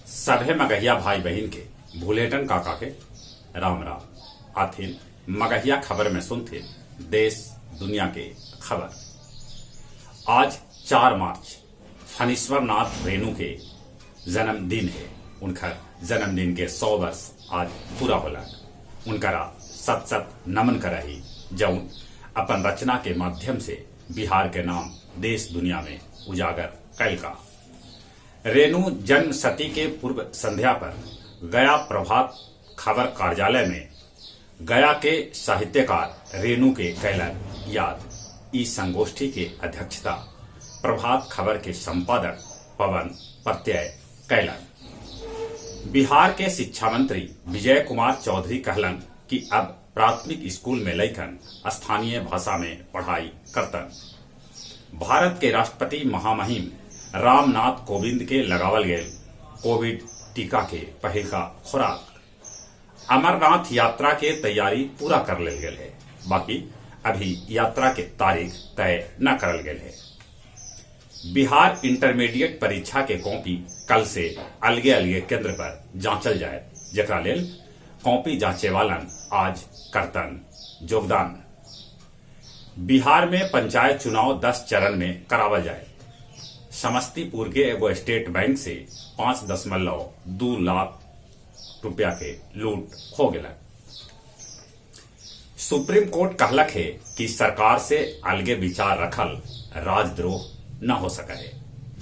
सभे मगहिया भाई बहिन के भुलेटन काका के राम राम। आथिन मगहिया खबर में सुनथिन देश दुनिया के खबर। आज 4 मार्च फणीश्वर नाथ रेणु के जन्मदिन है। उनकर जन्मदिन के 100 वर्ष आज पूरा होला। उनकरा सत सत नमन करही जौन अपन रचना के माध्यम से बिहार के नाम देश दुनिया में उजागर कैलका। रेणु जन्म सती के पूर्व संध्या पर गया प्रभात खबर कार्यालय में गया के साहित्यकार रेणु के कैलन याद। ई संगोष्ठी के अध्यक्षता प्रभात खबर के संपादक पवन प्रत्यय कैलन। बिहार के शिक्षा मंत्री विजय कुमार चौधरी कहलन कि अब प्राथमिक स्कूल में लइकन स्थानीय भाषा में पढ़ाई करतन। भारत के राष्ट्रपति महामहिम रामनाथ कोविंद के लगावल गयल कोविड टीका के पहिलका खुराक। अमरनाथ यात्रा के तैयारी पूरा कर लेल गेल है, बाकी अभी यात्रा के तारीख तय न करल गेल है। बिहार इंटरमीडिएट परीक्षा के कॉपी कल से अलगे अलगे केंद्र पर जांचल जाए, जेकरा लेल कॉपी जांचे वालन आज करतन योगदान। बिहार में पंचायत चुनाव 10 चरण में करावल जाए। समस्तीपुर के एगो स्टेट बैंक से 5.2 लाख रुपया के लूट हो गया। सुप्रीम कोर्ट कहलक है कि सरकार से अलगे विचार रखल राजद्रोह न हो सका है।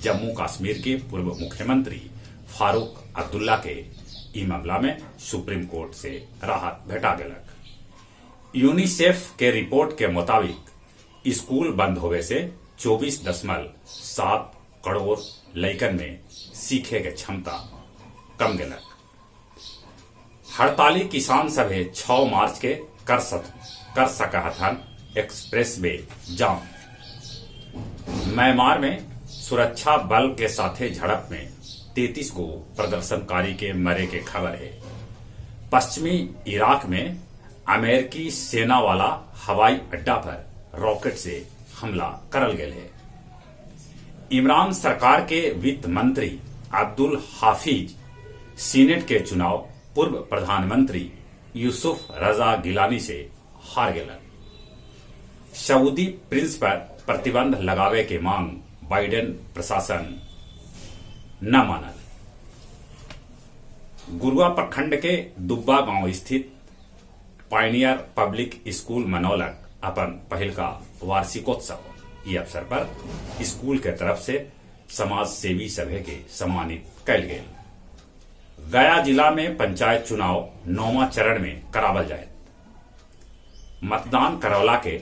जम्मू कश्मीर के पूर्व मुख्यमंत्री फारूक अब्दुल्ला के ई मामला में सुप्रीम कोर्ट से राहत भेटा गेलक। यूनिसेफ के रिपोर्ट के मुताबिक स्कूल बंद होवे से 24.7 करोड़ लइकन में सीखे के क्षमता कम गेलक। हड़ताली किसान सभे 6 मार्च के कर सकहथन एक्सप्रेस वे जाम। म्यांमार में सुरक्षा बल के साथे झड़प में 33 गो प्रदर्शनकारी के मरे के खबर है। पश्चिमी इराक में अमेरिकी सेना वाला हवाई अड्डा पर रॉकेट से हमला करल गेल है। इमरान सरकार के वित्त मंत्री अब्दुल हाफिज सीनेट के चुनाव पूर्व प्रधानमंत्री यूसुफ रजा गिलानी से हार गेलन। सऊदी प्रिंस पर प्रतिबंध लगावे के मांग बाइडेन प्रशासन न मानल। गुरुआ प्रखंड के दुब्बा गांव स्थित पायनियर पब्लिक स्कूल मनौलक अपन पहिलका वार्षिकोत्सव। ई अवसर पर स्कूल के तरफ से समाज सेवी सभे के सम्मानित कैल गेल। गया जिला में पंचायत चुनाव 9वां चरण में करावल जाए। मतदान करवला के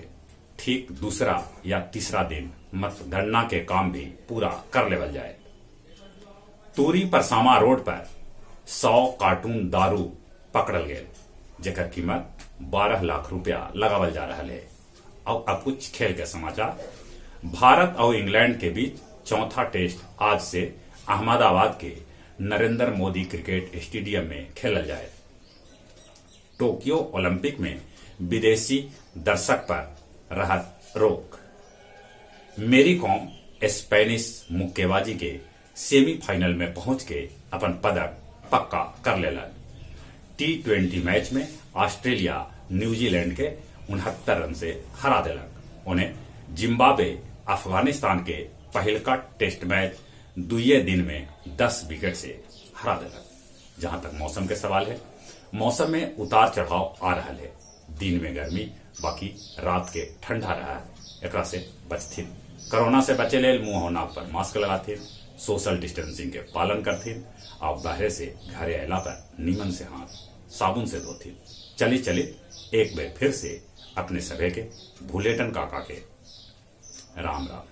ठीक दूसरा या तीसरा दिन मतगणना के काम भी पूरा कर लेवल जाए। तूरी परसामा रोड पर 100 कार्टून दारू पकड़ल गेल, जेकर कीमत 12 लाख रुपया लगावल जा रहा है। और अब कुछ खेल के समाचार। भारत और इंग्लैंड के बीच चौथा टेस्ट आज से अहमदाबाद के नरेंद्र मोदी क्रिकेट स्टेडियम में खेलल जाए। टोक्यो ओलंपिक में विदेशी दर्शक पर रहत रोक। मेरी कॉम स्पेनिश मुक्केबाजी के सेमीफाइनल में पहुंच के अपन पदक पक्का कर लेलन। T20 match में ऑस्ट्रेलिया न्यूजीलैंड के 69 रन से हरा देलक। उन्हें जिम्बाब्वे अफगानिस्तान के पहिलका टेस्ट मैच दुइये दिन में 10 विकेट से हरा देलक। जहां तक मौसम के सवाल है, मौसम में उतार चढ़ाव आ रहा है। दिन में गर्मी बाकी रात के ठंडा रहा है, एकरा से बचथिन। कोरोना से बचे लेल मुंह और नाक पर मास्क लगाथिन, सोशल डिस्टेंसिंग के पालन करथिन और बाहर से घरे अला पर नीमन से हाथ साबुन से धोथिन। चली चली एक बार फिर से अपने सभे के भूलेटन काका के राम राम।